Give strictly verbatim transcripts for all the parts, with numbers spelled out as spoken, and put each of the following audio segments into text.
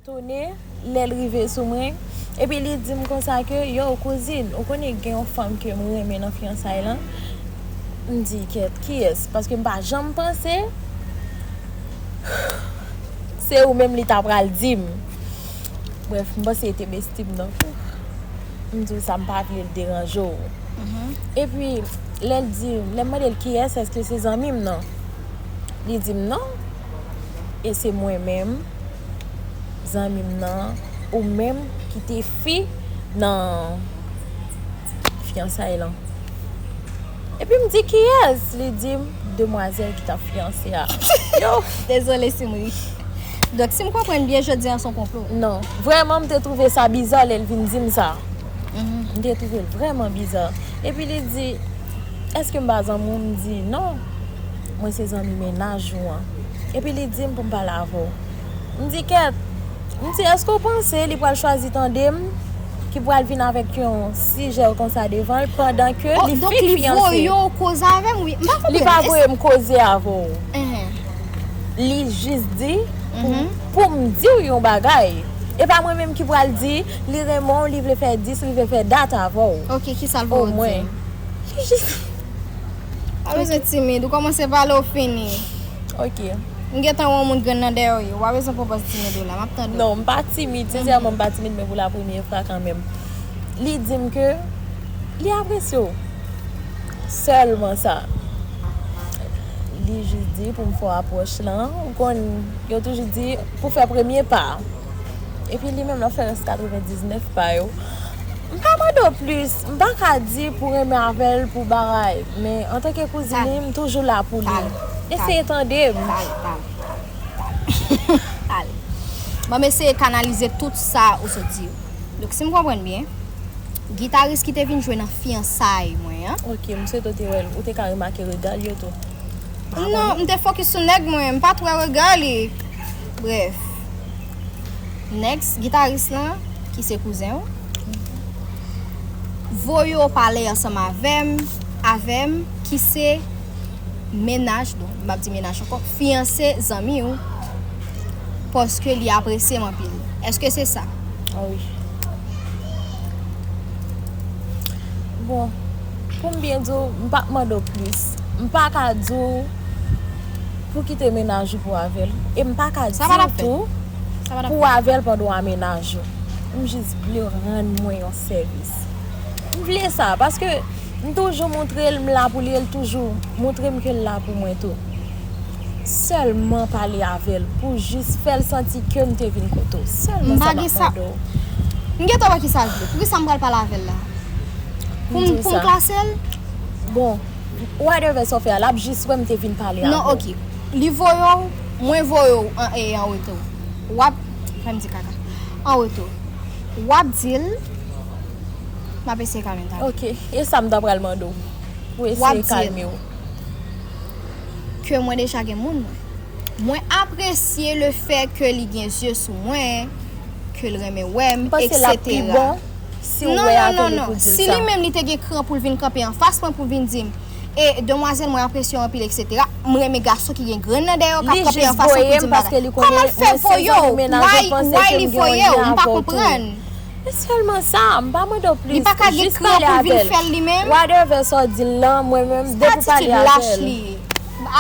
Etone lè l rive sou mwen, epi li di m konsa ke, yo, kouzin, ou konnen gen yon fanm ke m renmen nan fiyansay lan? M di, kèt, kiyès? Paske m pa janm panse se ou menm li ta pral di m. Brèf, m panse li te besti m nan tou. M di w sa, m pa vle l deranje w. Epi, lè l di, lè m mande l kiyès, èske se zanmi m nan? Li di m non. E se mwen menm, zanmi m nan, ou menm ki te fi nan fiyansay lan. Epi m di, kiyès? Li di m, demwazèl ki t ap fiyanse a. Yo! Dezole si m ri. Donk, si m konprann byen, jodi a se yon konplo. Non. Vrèman, m te twouve sa biza lè l vin di m sa. M te twouve l vrèman biza. Epi li di, èske m pa zanmi w? M di, non. Mwen se zanmi mennaj ou an. Epi li di m pou m pale avè w. M di, kèt. M di, èske w panse li pral chwazi tande m? Ki pral vin avèk yon sijè konsa devan l pandan ke li fik fiyanse. Donk li voye w koze avè m, wi. M pa konprann. Li pa voye m koze avè w. Li jis di pou, pou m di w yon bagay. E pa mwen menm ki pral di li renmen w, li vle fè dis, li vle fè dat avè w. Ok, kisa l voye w di? Omwen. Li jis. Pa bezwen timid, ou kòmanse pale, ou fini. Ok. M gentan wè yon moun grenn nan dèyè w ye. W pa bezwen pran pòz timid ou la, m ap tande w. Non, m pa timid, sensèman m pa timid, men pou la premyè fwa kanmenm. Li di m ke li apresye w. Sèlman sa. Li jis di pou m fè w apwòch lan. Ou konn, yo toujou di pou fè premye pa. Epi li menm l ap fè rès katrevendiznèf pa yo. M pa mande w plis, m pa ka di pou renmen avè l, pou bagay, men antanke kouzin li, m toujou la pou li. Eseye tande m. Pale, pale, pale, pale. Ban m eseye kanalize tout sa ou sot di yo. Donk, si m konprann byen, gitaris ki te vin jwe nan fiyansay mwen an. Ok, m swete w te wè l, ou te ka remake rega l yo tou. Non, m te fokis sou nèg mwen, m pa t wè rega li. Brèf. Next, gitaris lan, ki se kouzen w, voye w pale ansanm avè m, avè m, ki se mennaj, bon, m ap di mennaj ankò, fiyanse zanmi w, paske li apresye m anpil. Èske se sa? Ah wi. Bon, pou m byen di w, m p ap mande w plis. M pa ka di w pou kite mennaj ou pou avè l. E m pa ka di w tou pou w avè l pandan w a mennaj ou. M jis vle w rann mwen yon sèvis. M vle sa, paske m toujou montre l m la pou li, e l toujou montre m ke l la pou mwen tou. Sèlman pale avè l pou jis fè l santi ke m te vin kote w. Sèlman sa m ap mande w. M gentan wè kisa l vle. Poukisa m pral pale avè l la? Pou m, pou m klase l? Bon, whatever sa w fè a, l ap jis wè m te vin pale avè w. Non, ok. Li voye w, mwen voye w an, e, an retou. W ap, fè m di kaka. An retou. W ap di l, m ap eseye kalme l talè. Ok, e sa m ta pral mande w. Pou eseye kalme w. Ke mwen deja gen moun mwen. Mwen apresye lefè ke li gen zye sou mwen, ke l renmen wè m, etsetera. Non, non, non, non. Si li menm li te gen kran pou l vin kanpe anfas mwen pou l vin di m, e demwazèl, mwen apresye w anpil, etsetera. M renmen gason ki gen grenn nan dèyè yo k ap kanpe anfas mwen pou di m bagay. Kòman l fè voye w? Why, why li voye w? M pa konprann. E sèlman sa, m pa mande w plis. Li pa ka gen kran pou l vin fè l li menm. Whatever sa w di l lan, mwen menm, depi w pale avè l. Se atitid lach li ye.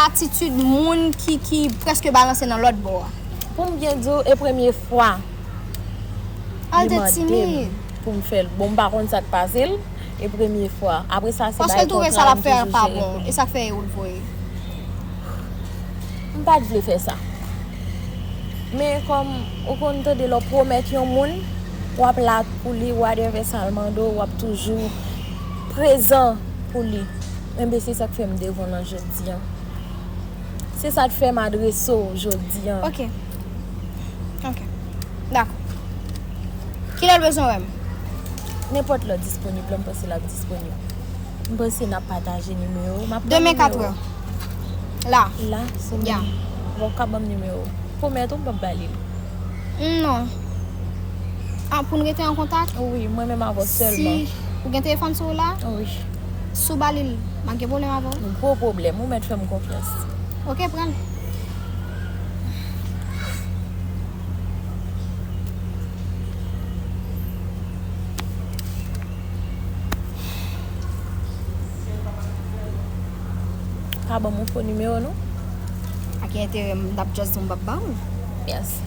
Atitid moun ki, ki prèske balanse nan lòt bò a. Pou m byen di w, e premye fwa li mande m pou m fè l. Bon, m pa konn sa k pase l, e premye fwa. Apre sa, se bay kontra, m toujou jere pou li. Paske l twouve sa l ap fè a pa bon, e sa k fè e ou l voye. M pa t vle fè sa. Men kòm ou konn tande lè w pwomèt yon moun, w ap la pou li, whatever sa l mande w, w ap toujou prezan pou li. Enben, se sa k fè m devan w lan jodi a. Se sa k fè m adrese w jodi a. Ok. Ok. Dakò. Kilè l bezwen wè m? Nenpòt lè w disponib, lè m panse l ap disponib. M panse n ap pataje nimewo. M ap pran nimewo. Demen katrè. La. La, sou menm. Bon, w ka ban m nimewo w. Pwomèt ou m p ap ba li l. Non. Ah, pou n rete an kontak? Wi, mwen menm avè w sèlman. Si ou gen telefòn sou ou la? Wi. Si w ba li l, m ap gen pwoblèm avè w? Gwo pwoblèm, ou mèt fè m konfyans. Ok, pran l. A ban m yon fo nimewo non. A ki enterè m, n ap just di m p ap ba w l. Mèsi.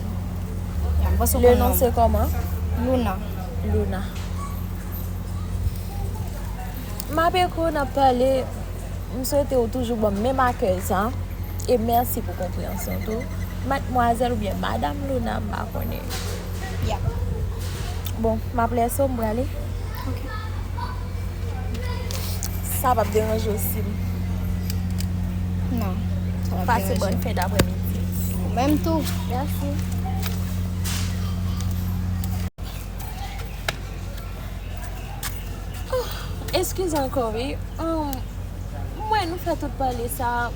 Ya, m panse w Le konn non non. Se kòman? Luna. Luna. M ap ekri w, n ap pale. M swete w toujou ban m menm akèy sa. E mèsi pou konpreyansyon tou. Madmwazèl oubyen Madanm Luna, m pa konnen. Ya. Bon, m ap lèse w, m prale. Ok. Sa p ap deranje w si m Non. Sa p ap Pase deranje bòn m. Fen dapremidi. Ou menm tou. Mèsi. Eskize ankò wi. Ahn, mwen nou fè tout pale sa.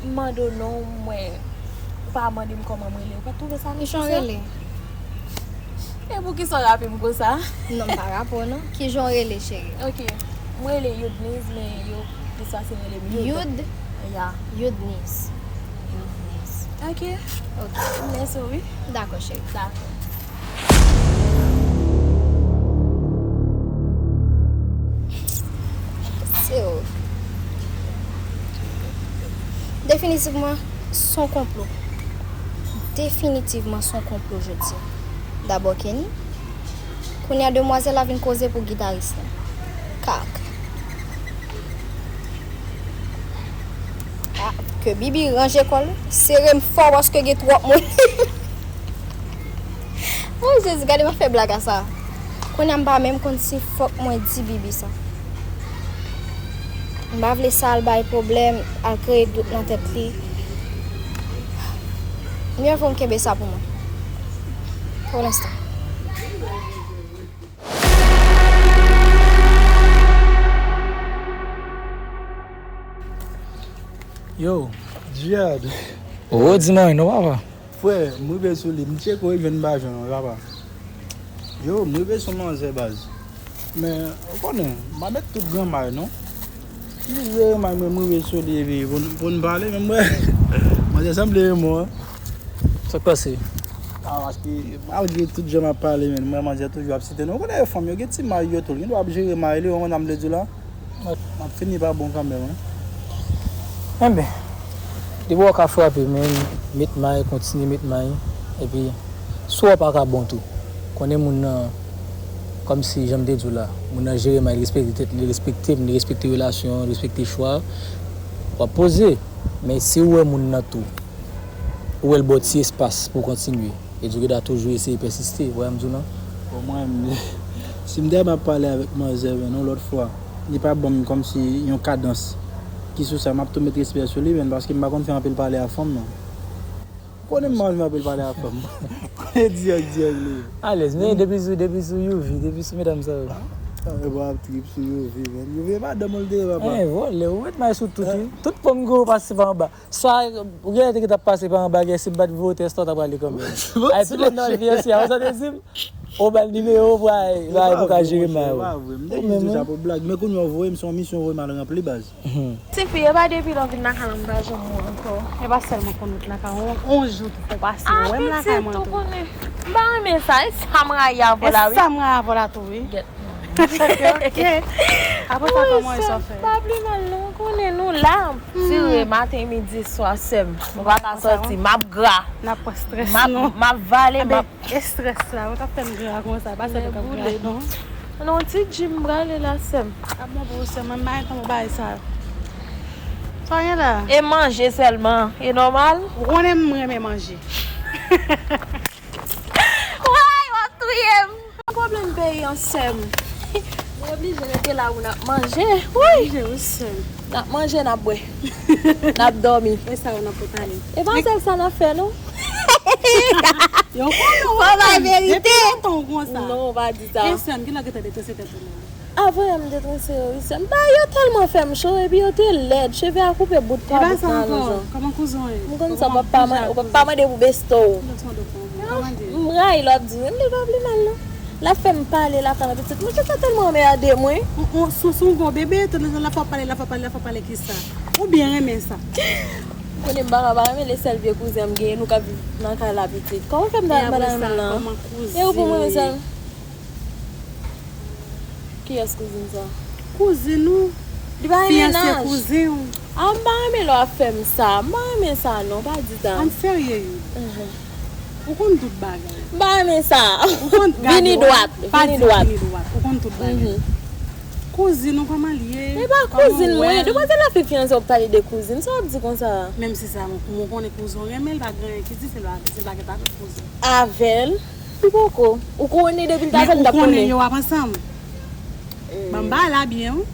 M mande w non, mwen ou pa mande m kòman m rele. Ou pa twouve sa nesesè? Kijan w rele? E poukisa w rape m konsa? Non, m pa rape w non. Kijan w rele, cheri? Ok. Mwen rele Youdniz, men yo plis fasil rele m Youd. Youd. Ya. Youdniz. Youdniz. Ok. Ok. Mèsi wi. Dakò, cheri. Dakò. Se w. Definitivman, se yon konplo. Definitivman, se yon konplo jodi a. Dabò, Kenny, kounye a demwazèl la vin koze pou gitaris la. Kak. Ah, ke Bibi ranje kò l, sere m fò paske gen twòp moun. Oh Jezi, gade m ap fè blag a sa. Kounye a m pa menm konn si fòk mwen di Bibi sa. M pa vle sa al bay pwoblèm, al kreye dout nan tèt li. Myè vo m kenbe sa pou mwen. Pou lenstan. Yo, Djihad. Oh, di m anyen non, papa. Frè, m rive sou li. M tcheke w, jwenn m pa jwenn w, papa. Yo, m rive sou manzè, baz. Men, ou konnen, m pa met tout granmay, non. M jere may mwen, m rive sou li, epi pou n, pou n pale, men mwen, manzè sanble renmen w, wi. Sa k pase? A, paske, malgre tout jan m ap pale, men mwen, manzè toujou ap site non. Ou konnen fanm yo gen ti may yo tou, gen dwa ap jere may li, ou konprann sa m vle di w la? M ap fini pa bon kanmenm, wi. Enben, depi w ka frape, men met may, kontinye met may. Epi, si w pa ka bon tou, konnen moun nan, kòmsi jan m te di w la, moun nan jere may, li respekte tèt li, li respekte m, li respekte relasyon an, li respekte chwa. W ap poze. Men si w wè moun nan tou, ou wè l ba w ti espas pou w kontinye. E di w gentan toujou eseye pèsiste, ou wè sa m di w lan? Bon, mwen menm, si m te ap pale avèk manzè, men yon lòt fwa, li pa ban m kòmsi yon kadans ki sou sa, m ap tou met respè sou li, men paske m pa konn fè anpil pale ak fanm nan. Ou konnen m pa konn fè anpil pale ak fanm. Konnen dirèk, dirèk li ye. Alèz, men depi sou, depi sou Youvi, depi sou medam sa yo. Ah, e pa ap trip sou Youvi, men. Youvi e madanm ou l te ye, papa. Eh, vòlè, ou met may sou tout, wi. Tout fanm ki wè w pase pa anba. Sa, ou genlè te gentan pase pa anba, gen si m pa t voye tèst la, w ta prale kanmenm. Ay, tout lè n al fiyanse a, ou sa te di m? Ou ba l nimewo w pou ay, pou ka jere may ou. M te jis di sa pou blag, men kounye a w voye m, se yon misyon w voye m al ranpli, baz. Tifi, e pa depi lè w vin lakay mwen m pa janm wè w ankò. E pa sèl mwen konn ou t lakay mwen, yon jou tou fò pase, ou wè m lakay mwen tou. M pa renmen sa, e sa m rayi avè w la, wi. E sa m rayi avè w la tou, wi. Ok, ok. Apre sa, kòman e sa w fè? Pa pli mal non, ou konnen nou la. Tire maten, midi, swa, sè m. Mwen pa ka sòti, m ap gra. N ap pran strès nou. M ap vale, m ap. Estrès la, ou t ap fè m gra konsa, pa sèl ou k ap gra non. Non, ti Jim prale la, sè m. Ap bon pou ou, sè m, mwen m pa gen tan pou bagay sa yo. Sa w gen la? E manje sèlman, e nòmal? Ou konnen m renmen manje. Way, w ap touye m. Pwoblèm peyi an, sè m. Nou oblije rete la pou n ap manje. Wi. Oblije, wi, sè m. N ap manje, n ap bwè. N ap dòmi. E sa yo n ap pale. E pa sèl sa n ap fè, non. Yo konnen w. Fò bay verite. Depi lontan w konsa. Non, w pa di sa. E sè m, kilè w gentan detranse tèt ou menm? Avan yè m detranse yo, wi, sè m. Ba, yo tèlman fè m cho, epi yo te lèd. Cheve a koupe bout pa bout nan lonjan. Kòman kouzen w ye? M konn sa, w p ap pa mande, w p ap pa mande pou besto w. M rayi lè w ap di, men m di l pa pli mal, non. L ap fè m pale lakay mwen pitit. Mwen gentan tèlman anmède mwen. Ou, ou, sou, sou yon gwo bebe, tout lè l ap fè w pale, l ap fè w pale, l ap fè w pale kisa? Ou byen renmen sa. Ou konnen m pa ka pa renmen, le sèl vye kouzen m genyen, nou k ap viv nan kay la pitit. Kòman fè m ta ak madanm lan? E ou pou mwen, sèl? Kiyès kouzin sa? Kouzin ou? Li pa gen mennaj. Fiyanse kouzen ou? Ah, m pa renmen lè w ap fè m sa. M pa renmen sa non, pa di sa. Ann serye, Yud. Mhm. Ou konn tout bagay. M pa renmen sa. Ou konn, gade, vini dwat, pa vini di dwat. Vini dwat. Ou konn tout bagay. Mhm. Kouzin ou, kòman l ye? E pa kouzin mwen. Demwazèl la fè fiyanse w ap pale de kouzin. Sa w ap di konsa? Menm si sa, mwen konnen kouzin w renmen l, pa gen anyen ki di, se l pa, se l pa gen pa kouzin. Avè l? Li poko. Ou konnen depi l t avè l, m t ap konnen. Men ou konnen yo ap ansanm? Ban m bagay la byen, wi.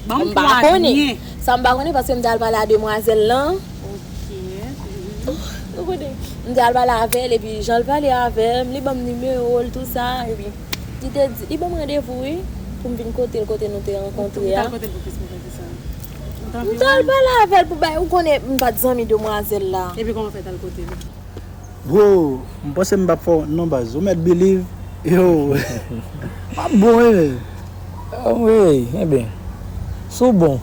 Ban m pwa byen. Sa m pa konnen paske m te al pale a demwazèl lan. Ok. Ou konnen. M te al pale avè l epi jan l pale avè m, li ban m nimewo l, tou sa, epi li te di, li ban m randevou, wi, pou m vin kote l, kote nou te rankontre a. Ou t al kote l pou kisa, pou fè sa? M t al pale avè l pou bay, ou konnen, m pa t zanmi demwazèl la. Epi kòman w fè t al kote l? Bro, m panse m p ap fè w wont non baz. Ou mèt believe. Yo. M ap bon wi men. Anmwey, enben. Si w bon,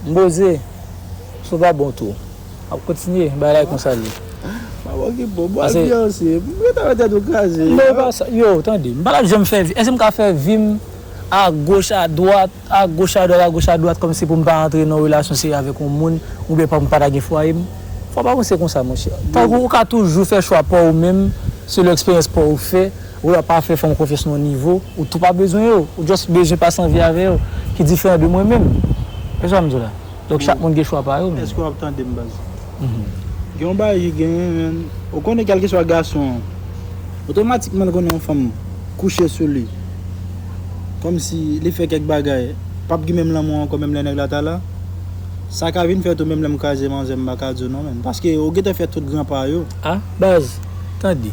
m poze. Si w pa bon tou, m ap kontinye. Bagay la e konsa l ye. M ap okipe w. Bwè l byen osi. M gentan wè tèt ou kraze. Non, e pa sa. Yo, tande. M pa t ap janm fè vi. Èske m ka fè vi m agoch, adwat? Agoch adwat, agoch adwat, kòmsi pou m pa antre nan yon relasyon serye avèk yon moun, oubyen pou m pa ta gen fwaye m. Fò w pa panse konsa, monchè. Tankou ou ka toujou fè chwa pa w ou menm, selon eksperyans pa w ou fè, ou la pa fè fanm konfyans nan yon nivo, ou tou pa bezwen yo, ou just bezwen pase anvi avè yo, ki diferan de mwen menm. Ou wè sa m di w la? Donk chak moun gen chwa pa yo, men. Èske w ap tande m, baz? Gen yon bagay ki genyen, men, ou konnen kèlkeswa gason an, otomatikman l konnen yon fanm kouche sou li. Kòmsi li fè kèk bagay, p ap gen menm lanmou ankò, menm lè nèg la ta la. Sa ka vin fèt tou, menm lè m kraze manzè, m pa ka di w non, men. Paske ou gentan fè tout gran pa yo. Ah, baz, tande.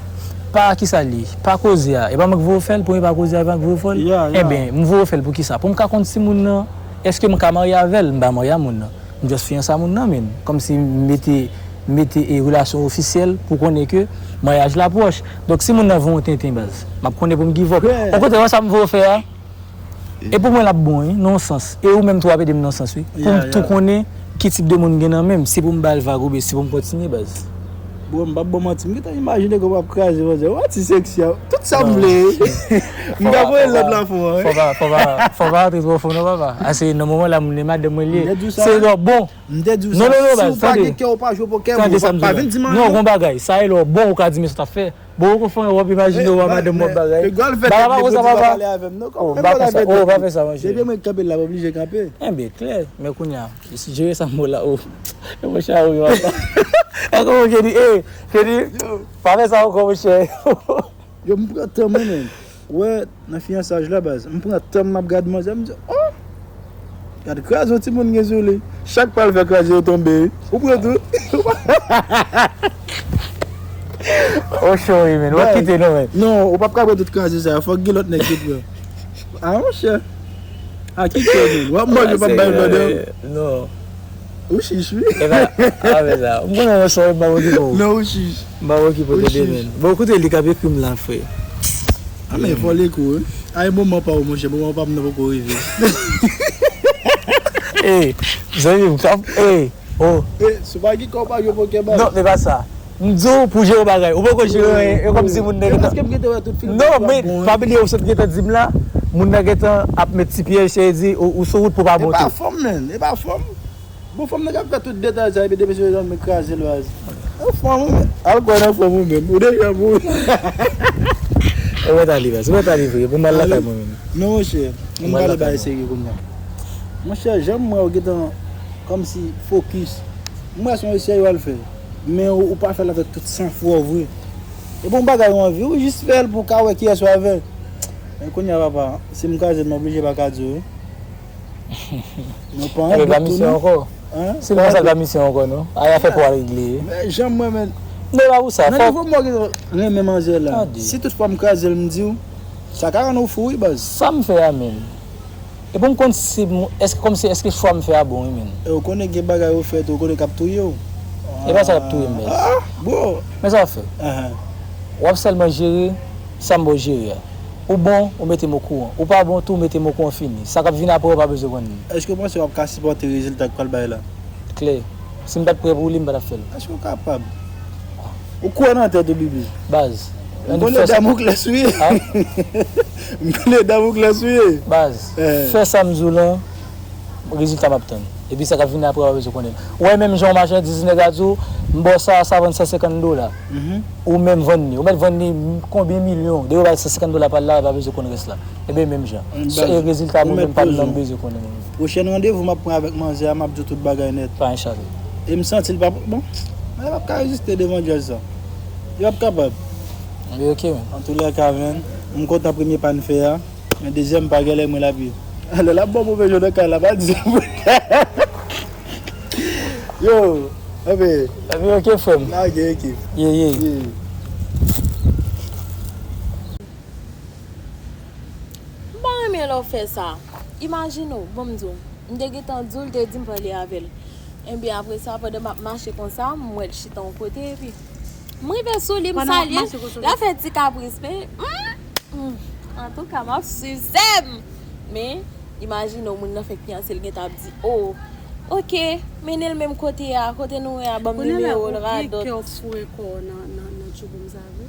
Pa kisa li, pa koze a. E pa mwen k voye w fè l, premye pa koze a, e pa mwen k voye w fè l. Enben, m voye w fè l pou kisa? Pou m ka konn si moun nan, èske m ka marye avè l? M pa marye a moun nan. M just fiyanse a moun nan, men. Kòmsi m mete, m mete e relasyon ofisyèl pou konnen ke maryaj la pwòch. Donk, si moun nan voye yon tenten, baz, m ap konnen pou m give up. Okontrè, wè sa m voye w fè a? E pou mwen, l ap bon, wi, nan yon sans. E ou menm tou, w ap ede m nan yon sans, wi. Pou m tou konnen ki tip de moun m gen nan men m. Si pou m ba l vag oubyen si pou m kontinye, baz. Bro, m p ap ba w manti, m gentan imajine kòman w ap kraze manzè. Ou atis seksi a. Tout sa m vle. M ka voye l lòt la fò a, wi. Fò pa, fò pa, fò pa antre twò fon non, papa. Ase nan moman la, moun nan madanm mwen li ye. Se lè w bon. M te di w sa, si w pa gen kè, ou pa jwe pokè, bro, pa vin di m anyen. Non, gon bagay. Sa e lè w bon, ou ka di m sa w ap fè. Bon, ou konn fè w ap imajine w a madanm w ap bagay. Bagay pa konsa, papa. Oh, pa konsa. Oh, pa fè sa, monchè. Depi mwen kanpe la, m oblije kanpe. Enben, klè. Men kounye a, si jere sa mo la, oh. E monchè, a wi, papa. Ankò, Kenny, eh, Kenny, pa fè sa ankò, monchè. Yo, m pran tan mwen menm. Ou wè, nan fiyansaj la, baz, m pran tan m ap gad manzè, m di, oh! Gad kraze yon timoun gen sou li. Chak pa l fè kraze yo tonbe, wi. Ou pran tou. Oh, sorry, man. W ap kite, non, man. Non, ou p ap ka pran tout kraze sa yo. Fòk gen lòt nèg ki pran. Ah, monchè. Ah, ki kè, man. W ap manje, w p ap bay m tande. Non. Ou chich, wi. E pa, a fè sa. M konnen yon sòy, m pa okipe w. Non, ou chich. M pa okipe w tande, men. Bon, koute, li k ap ekri m la, frè. A, men, fò li kou, wi. Ay, moman pa w, monchè, moman pa m nan poko rive. Ey, zanmi m, k ap, ey, oh. E, sou pa ki kò w pa jwe pokè, baz. Non, se pa sa. M di w pou jere bagay. Ou poko jere anyen. E kòmsi moun nan gentan. Paske m gentan wè tout fim. Non, men, pa bliye w sot gentan di m la. Moun nan gentan ap met ti pyèj, se di, ou, ou sou wout pou pa bon tou. E pa fanm, men. E pa fanm. Bon, fanm nan k ap fè tout detay sa, epi depi se yo janm kraze l, baz. Nan fanm, wi. Al kwè nan fanm ou menm. Ou deja mouri. Ou mèt ale, baz. Ou mèt ale vre. Pou m al lakay mwen menm. Non, monchè. Ann pale bagay serye kounye a. Monchè, jan m wè w gentan kòmsi fokis. M wè se yon esèy w al fè. Men ou, ou pa fè l avèk tout sanfwa w vre. E bon bagay ou anvi, ou jis fè l pou w ka wè kiyès w avè. Men kounye a, papa, si m kraze l, m oblije pa ka di w, wi. Non, pa anyen ditou, non. Hein? Si l konsa, pa misyon ankò, non. Ay, afè pou al regle. Men jan mwen, men. Non, pa pou sa. Nan nivo mwen, renmen manzè la. Si tout fwa m kraze l, m di w, sa ka rann ou fou, wi, baz. Sa m fè a, men. E pou m konn si m, èske, kòmsi, èske chwa m fè a bon, wi, men. E ou konnen gen bagay ou fè tou, ou konnen k ap touye w. E pa sa k ap touye m, baz. Ah, bro. Men sa w ap fè. W ap sèlman jere sa m ba w jere a. Ou bon, ou mete m okouran. Ou pa bon tou, ou mete m okouran, fini. Sa k ap vin apre, ou pa bezwen konn li. Èske w panse w ap ka sipòte rezilta k pral bay la? Klè. Si m pa t prè pou li, m pa t ap fè l. Èske w kapab? Ou kwè nan tèt ou, Bibi? Baz. M konnen Damoklès ou ye. M konnen Damoklès ou ye. Baz, fè sa m di w lan, rezilta m ap tann. Epi sa k ap vini apre, w pa bezwen konnen. Ou wè, menm jan yon machandiz, nèg la di w, "M ba w sa, sa vann san senkant dola." Ou menm vann li. Ou mèt vann li konbyen milyon. Depi w bay san senkant dola pa l la, w pa bezwen konn rès la. Ebyen, menm jan. E rezilta mwen menm pa m nan, m bezwen konnen mwen menm. Pwochèn randevou m ap pran avèk manzè a, m ap di w tout bagay nèt. Pa enchale. E m santi l p ap, bon, mwen p ap ka reziste devan djòl sa. Li p ap kapab. Ebyen, ok, man. Antoulèka, man, m kontan premye pa n fè a. Men dezyèm pa genlè mwen l ap ye. Alò, l ap ba w move jan nan kay la, pa di sa. Yo, anben. Anben, ok, frè m. Lage ekip. Ye, ye. Ye. M pa renmen lè w fè sa. Imajine w, bon, m di w, m te gentan di w, l te di m pale avè l. Ebyen, apre sa, pandan m ap mache konsa, m wè l chita yon kote, epi m rive sou li, m salye l, l ap fè ti kapris, men, hmm, hmm, antouka, m ap swiv sè m. Men, imajine w, moun nan fenk fiyanse, l gentan ap di, "O, ok, mennen l menm kote a, kote nou ye a, ban m nimewo l, radòt." Kounye a la, ou gen kè w foure kò w nan, nan, nan tchouboum sa vre?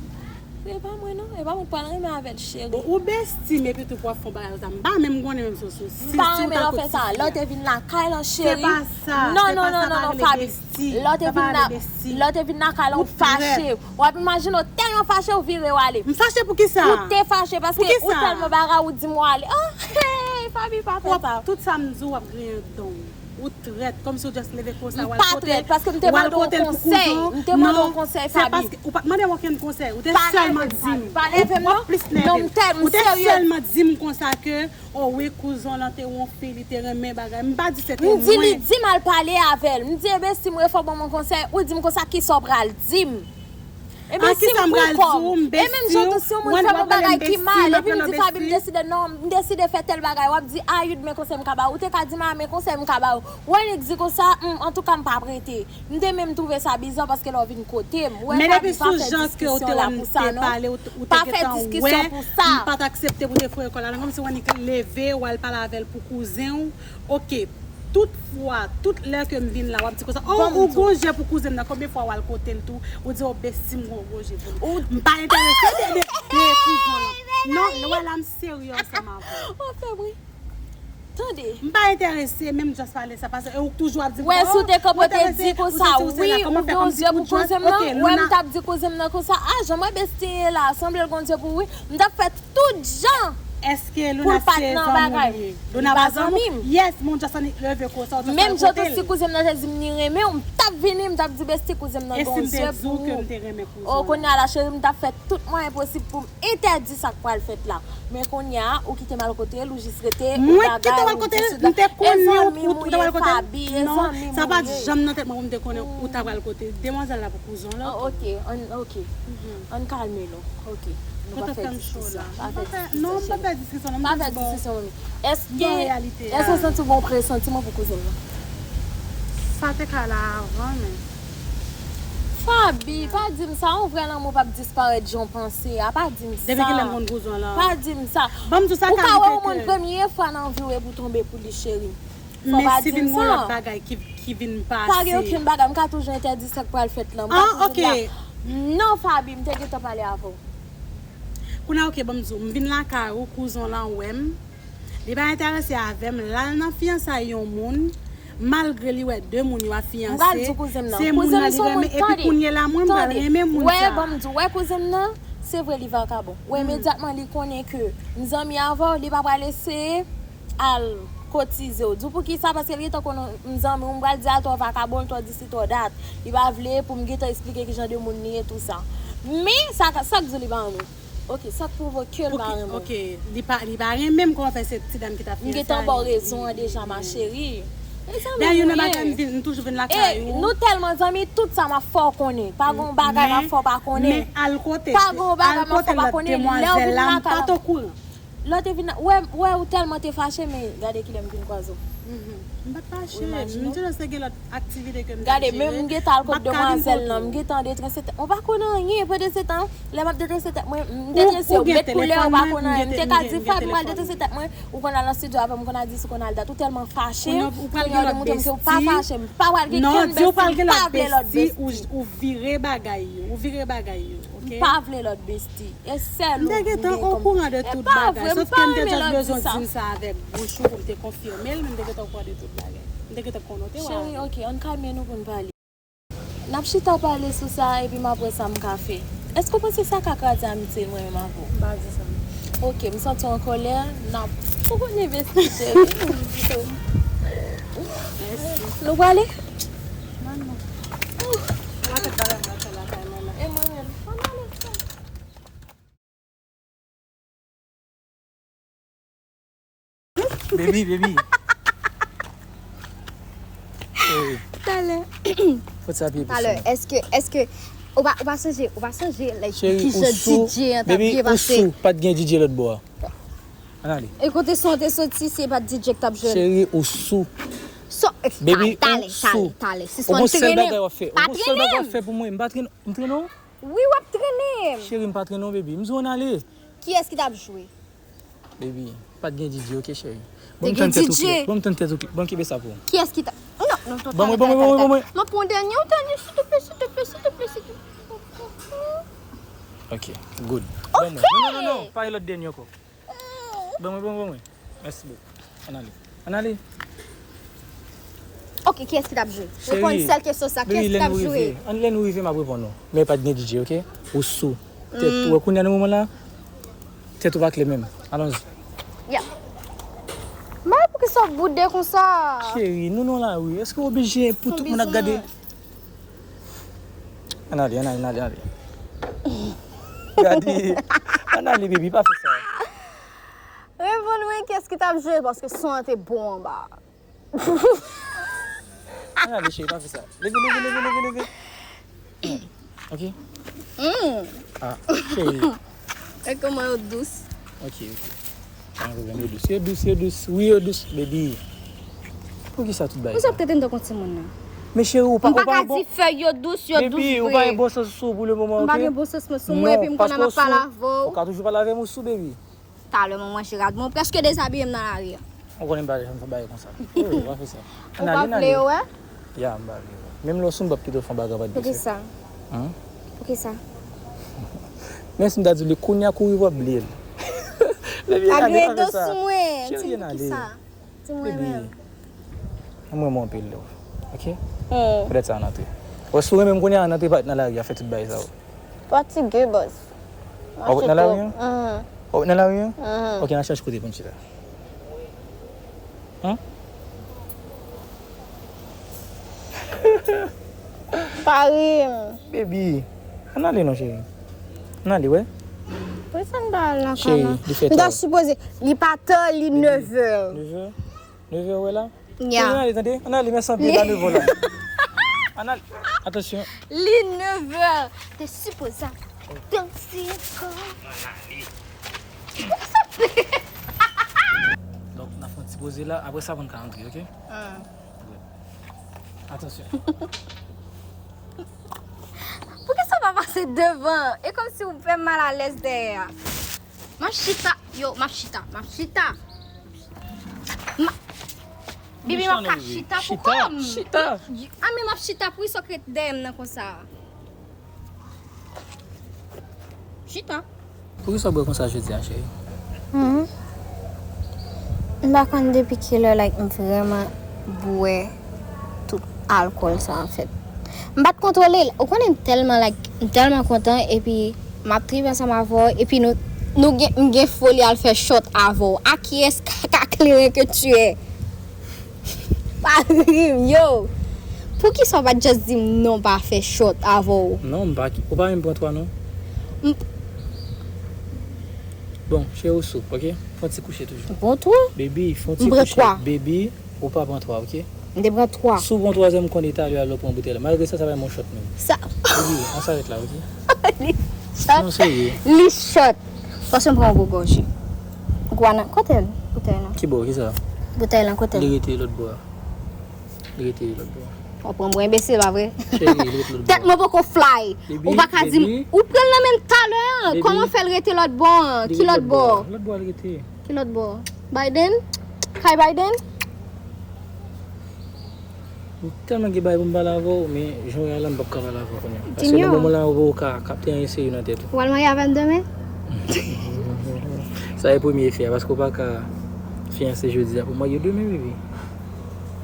E pa mwen non, e pa mwen k pral renmen avè l, cheri. Bon, ou besti, men epi tou pou w ap fè yon bagay konsa. M pa menm konnen menm si w, si, si w ta kout ti fi a. M pa renmen lè w fè sa. Lè w te vin lakay lan, cheri. Se pa sa, non, se non, pa non, sa, non, pa non, rele Fabi. Besti. Lè w te vin la, lè w te vin lakay lan, ou fache. W ap imajine w tèlman fache, ou vire w ale. M fache pou ki sa? Ou te fache paske ou tèlman bagay, ou di m w ale. Oh, hey, Fabi, pa fè sa. Tout sa m di w, w ap griyen dan w. Ou trèt, kòmsi w just leve konsa, w al kote l, w al kote l pou kouzon w. M pa trèt, paske m te mande w yon konsèy. M te mande w yon konsèy, Fabi. Non, se paske ou pa t mande m okenn konsèy. Ou te sèlman di m. Pa lève m non. Ou plis nève. Non, m tèl, m serye. Ou te sèlman di m konsa ke, o wi, kouzon w lan te yon fi, li te renmen bagay. M pa di se te mwen. M di li di m al pale avè l. M di, "Ebyen, si m refè w ban m yon konsèy," ou di m konsa, "Kisa w pral di m?" Ebyen, si m pou kò m. E menm jan tou, si yon moun fè m yon bagay ki mal, epi m di, "Fabi, m deside, non, m deside fè tèl bagay," w ap di, "A, Yud, men konsèy m ka ba w." Ou te ka di m, "A, men konsèy m ka ba w." Ou wè nèg di konsa, hmm, antouka, m p ap rete. M te menm twouve sa biza paske lè w vin kote m, ou wè, Fabi, pa fè diskisyon la pou sa, non. Pa fè diskisyon pou sa. M pa t aksepte pou te foure kò l la, non, kòmsi w annik leve, w al pale avè l pou kouzen w. Ok. Tout fwa, tout lè ke m vin la, w ap di konsa, "O, ou gon je pou kouzen m nan." Konbyen fwa w al kote l tou, ou di, "O, besti m, ou gon je pou li." M pa enterese de, de, de kouzen w lan. Non, wè la, m serye ansanm avè w. Ou fè bri. Tande. M pa enterese, menm just pale sa, paske ou toujou ap di m, "O, ou enterese, ou sesi, ou sela, kòman fè kòmsi ou just, ok, Luna." Wè, m t ap di kouzen m nan konsa, "A, jan mwen besti ye la, sanble l gon je pou ou wi." M t ap fè tout jan pou l pa t nan bagay. Li pa zanmi m. Yes, men w just annik leve konsa, w just al kote l. Menm jan tou si kouzen m nan te di m li renmen w, m t ap vini, m t ap di, "Besti, kouzen m nan gon je pou ou." O, kounye a la, cheri, m t ap fè tout mwayen posib pou m entèdi sa k pral fèt la. Men kounye a, ou kite m al kote l, ou jis rete, ou bagay, ou di sou dat. E zanmi m ou ye, Fabi, e zanmi m ou ye. Non, sa pa t janm nan tèt mwen pou m te konnen ou ta pral kote demwazèl la pou kouzen w lan. Oh, ok, ann, ok. Ann kalme nou. Ok. Nou pa fè diskisyon. Pa fè diskisyon, cheri. Non, m pa fè diskisyon, non, m jis ba w, ba w reyalite a. Èske, èske w santi w gen yon presantiman pou kouzen m nan? Sa te ka la avan, men. Fabi, pa di m sa, yon vrè lanmou p ap disparèt jan w panse a, pa di m sa. Depi kilè m konn kouzen w lan? Pa di m sa. Ban m di w sa ka rive ke. Ou ka wè yon moun premye fwa nan vi w epi w tonbe pou li, cheri. Fò w pa di m sa. Men si vin gon lòt bagay ki, ki vin pase. Pa gen okenn bagay, m ka toujou entèdi sa k pral fèt lan. M ka toujou di a. Ah, ok. Non, Fabi, m te gentan pale avè w. Kounye a, ok, ban m di w, m vin lakay ou, kouzen w lan wè m. Li pa enterese avè m, l al nan fiyansay yon moun, malgre li wè de moun yo ap fiyanse, se moun nan li renmen, epi kounye a la, mwen, m pral renmen moun sa. Wè, ban m di w, wè kouzen m nan, se vre li vakabon. Wè, imedyatman li konnen ke m zanmi avè w, li pa pral eseye al kotize w. Di w poukisa? Paske l gentan konnen m zanmi w, m pral di al twò vakabon, twò disi, twò dat. Li pa vle pou m gentan esplike ki jan de moun li ye, tou sa. Men, sa, sa k di w li pa renmen w? Ok, sa k pwovoke l pa renmen w? Ok, li pa, li pa renmen m, kòman fè se ti dam ki t ap fè sa? M gentan ba w rezon an deja, ma chérie. Dayè, youn nan bagay m vin, m toujou vin lakay ou. E nou tèlman zanmi, tout sa m ap fè w konnen. Pa gon bagay m ap fè w pa konnen. Men al kote, al kote lòt demwazèl la, m pa t okouran. Lè w te vin, wè, wè, ou tèlman te fache, men gade kilè m vin kwaze w. M pa t fache, m di w se gen lòt aktivite ke m t ap jere. Gade, menm m gentan al kot demwazèl lan, m gentan detrese tèt mwen, ou pa konn anyen pandan se tan, lè m ap detrese tèt mwen, m detrese, ou met koulè, ou pa konn anyen. M te ka di, frè m, m pral detrese tèt mwen, ou konn al nan estidyo avè m, ou konn al di si, ou konn al dat, ou tèlman fache, kounye a w demontre m ke ou pa fache, m pa pral gen kenn besti, m pa vle lòt besti. Ou vire bagay yo, ou vire bagay yo, ok? M pa vle lòt besti. E sèl ou m gen kòm. M te gentan okouran de tout bagay, sòf ke m te just bezwen di m sa avèk bouch ou pou m te konfime l, men m te gentan okouran de tout bagay. M te gentan konn ou te wè. Cheri, oke, ann kalme nou pou n pale. N ap chita pale sou sa, epi m ap wè sa m ka fè. Èske w panse sa ka kraze amitye mwen menm avè w? M pa di sa. Oke, m santi w an kòlè, n ap, ou konn leve sou cheri. Mèsi. Nou prale? Non, non. Ou pa fè bagay m ap fè lakay mwen la. E mwen menm, ann ale. Baby, baby. Cheri. Talè. Fòt sa pye pou Talè, sou. Èske, èske, ou pa, ou pa sonje, ou pa sonje, like, Cheri, ki ou jan sou. D J an t ap Baby, byen ou pase? Sou. Pa t gen D J lòt bò a. Ann ale. E kote son te soti, se pa t D J k t ap jwe? Cheri, ou sou. So, Baby, talè, ou sou. Talè, talè. Ou gon sèl bagay w ap fè. Ou gon sèl bagay w ap fè pou mwen. M pa trennen, m trennen w? Wi, w ap trennen m. Cheri, m pa trennen w, baby. M di w ann ale. Kiyès ki t ap jwe? Baby, pa t gen D J, oke, cheri? Te gen D J. Ban m tann tèt ou klè. Ban m tann tèt ou klè. Ban m kenbe sa pou ou. Kiyès ki t ap, non, non, non, ban mwen, ban mwen, ban mwen, ban mwen. M ap pran dènye, yon dènye, silteplè, silteplè, silteplè, silteplè. Ok, good. Ban mwen. Non, non, non, non, pa yon lòt dènye ankò. Ban mwen, ban mwen, ban mwen. Mèsi bokou. Ann ale. Ann ale. Ok, kiyès ki t ap jwe? Reponn sèl kesyon sa, kiyès ki t ap jwe? Ann, lè nou rive, m ap reponn ou. Men pa t gen D J, ok? Ou sou. Tèt ou, kounye a nan moman la, tèt ou pa klè menm. Allons-y. Ya. Mwen, poukisa w boude konsa? Cheri, nou nan lari. Èske w oblije pou tout moun ap gade? Ann ale, ann ale, ann ale, ann ale. Gade. Ann ale, baby, pa fè sa. Reponn mwen, kiyès ki t ap jwe? Paske son an te bon anba. Ann ale, cheri, pa fè sa. Leve, leve, leve, leve, leve. Ok? Ah, cheri. E kòman yo dous? Ok, ok. Pa gen pwoblèm, yo dous. Yo dous, yo dous. Wi, yo dous, baby. Poukisa tout bagay sa? Ou sa tete m tankou timoun nan. Men cheri, ou pa, ou pa gen bon. M pa ka di fèy yo dous, yo dous vre. Baby, ou pa gen bon sans sou pou le moman, ok? M pa gen bon sans mwen sou mwen, epi m konnen m ap pale avè w. Ou ka toujou pale avè m ou sou, baby. Talè mwen manje rad mwen, ou prèske dezabiye m nan lari a. Ou konnen m pa janm fè bagay konsa. Oh, pa fè sa. Ou pa vle yo wè? Ya, m pa vle yo wè. Menm lè w sou m p ap kite w fè yon bagay pa t dwe fè. Poukisa? Poukisa? Menm si m ta di w li kounye a kouri w ap bliye l. Depi ann ale, pa fè sa. Cheri, ann ale. Di mwen menm. Mwen renmen w anpil, love. Ok? Poutèt sa ann antre. Wè, si w renmen m kounye a, ann antre pa ret nan lari a fè tout bagay sa yo. Fatige, baz. W ap ret nan lari an? W ap ret nan lari an? Ok, ann chèche kote pou n chita. Hein? Pa ri m. Baby, ann ale non, cheri. Ann ale, wè. Poukisa n pa al nan kay la? Cheri, li fè twa. M ta sipoze, li pa tan, li nevè. Nevè? Nevè, wè la? Ya. Ann ale, tande. Ann ale, mèsi anpil, a nevè la. Ann ale. Atansyon. Li nevè. Te sipoze ap danse ankò. Donk, n ap fè yon ti poze la. Apre sa, pou n ka antre, ok? Atansyon. Poukisa w pa pase devan? E kòmsi w fè m malalèz dèyè a. M ap chita. Yo, m ap chita. M ap chita. M ap, Bibi, m ap ka chita pou kò m. Chita. A, men m ap chita pou sa w k ret dèyè m nan konsa. Chita. Poukisa w bwè konsa jodi a, cheri? Hmm. M pa konn depi kilè, like, m vrèman bwè tout alkòl sa, anfèt. M pa t kontwole l. Ou konnen m tèlman, like, m tèlman kontan, epi m ap tripe ansanm avè w, epi nou, nou gen, m gen foli al fè shot avè w. À qui est-ce qu'un éclair que tu es? Pa ri m, yo! Poukisa w pa t just di m non pa fè shot avè w? Non, m pa ki, ou pa menm pran twa non. M Bon, cheri, ou sou, ok? Fè yon ti kouche toujou. Bon twa? Baby, fè yon ti kouche. M pran twa. Baby, ou pa pran twa, ok? M te pran twa. Si w pran twazyèm, m konnen talè a lè w pran boutèy la. Malgre sa, sa pa yon shot menm. Sa. Baby, ann sa ret la, ok? Li shot. Non, serye. Li shot. Fòse m pran yon gwo gòje. Gwana, kote l? Boutèy lan. Ki bò, ki sa? Boutèy lan, kote l? Li rete lòt bò a. Li rete lòt bò. W ap pran m pou enbesil, pa vre? Cheri, li rete lòt bò. Tèt mwen poko fly. Ou pa ka di m, ou pran l nan men m talè an. Kòman fè l rete lòt bò an? Ki lòt bò? Lòt bò a li rete. Ki lòt bò? Biden? Kay Biden? M tèlman gen bagay pou m pale avè w, men jan w ye a la, m p ap ka pale avè w kounye a. Paske nan moman la, ou poko ka kapte anyen serye nan tèt ou. W al marye avè m demen? Sa e premye efè a, paske w pa ka fiyanse jodi a pou marye demen, baby.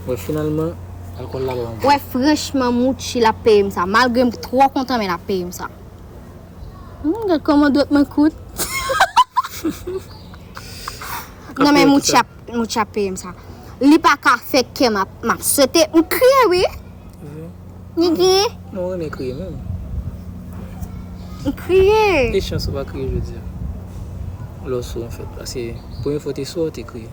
Wè, finalman, alkòl la ba yon Wè, franchman, Mouchi l ap peye m sa. Malgre m twò kontan, men l ap peye m sa. Hmm, gad kòman dwèt mwen kout. Non, men Mouchi ap, Mouchi ap peye m sa. Li pa ka fè kè m ap, m ap sote. M kriye, wi. Nigga. Non, ou renmen kriye menm. M kriye. E chans ou pa kriye jodi a. Lè w sou, anfèt. Paske premye fwa w te sou, ou te kriye.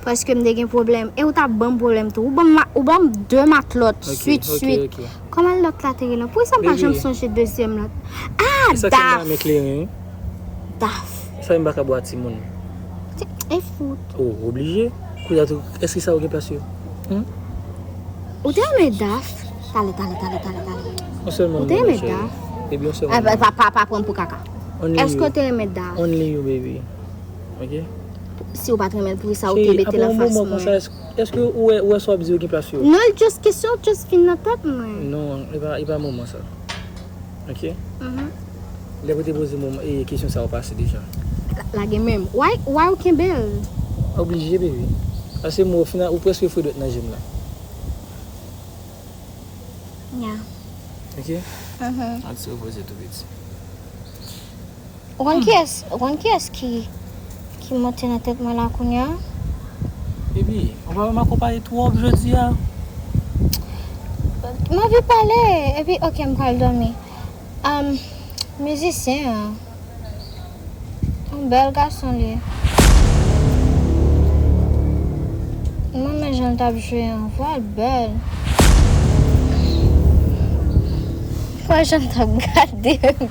Paske m te gen pwoblèm. E ou t ap ban m pwoblèm tou. Ou ban m, ma- ou ban m de matlòt, swit, swit. Kòman lòt la te rele? Poukisa m pa janm sonje dezyèm lòt? Ah, Daf! Daf! Sa m pa ka bwa timoun. E fout. Oh, oblije. Kounye a tou, èske sa ou gen plas yo? Hmm? Ou te renmen Daf? Talè, talè, talè, talè, talè. Ou te renmen Daf? Ebyen, ou se pa, pa, pa pran m pou kaka. Èske ou te renmen Daf? Only you, baby. Ok? Si ou pa t renmen l, poukisa ou te mete l anfas mwen? Èske ou wè, ou wè sa w ap di yo gen plas yo? Non, just kesyon just vin nan tèt mwen. Non, e pa, e pa moman sa. Ok? Mhm. Lè pou te poze moman, e kesyon sa ou pase deja. Lage men m. Why, why ou kenbe l? Oblije, baby. Paske mwen, ou fina, ou prèske fwe dwèt nan je m la. Yeah. Ok? Mhm. Al ti repoze tou piti. Ou konn kiyès, ou konn kiyès ki, ki monte nan tèt mwen la kounye a? Baby, ou pa wè m akonpaye twòp jodi a? M anvi pale, epi ok, m pral dòmi. Um, mizisyen an. Yon bèl gason li ye. M renmen jan l t ap jwe an. Vwa l bèl. Vwa jan l t ap gade m.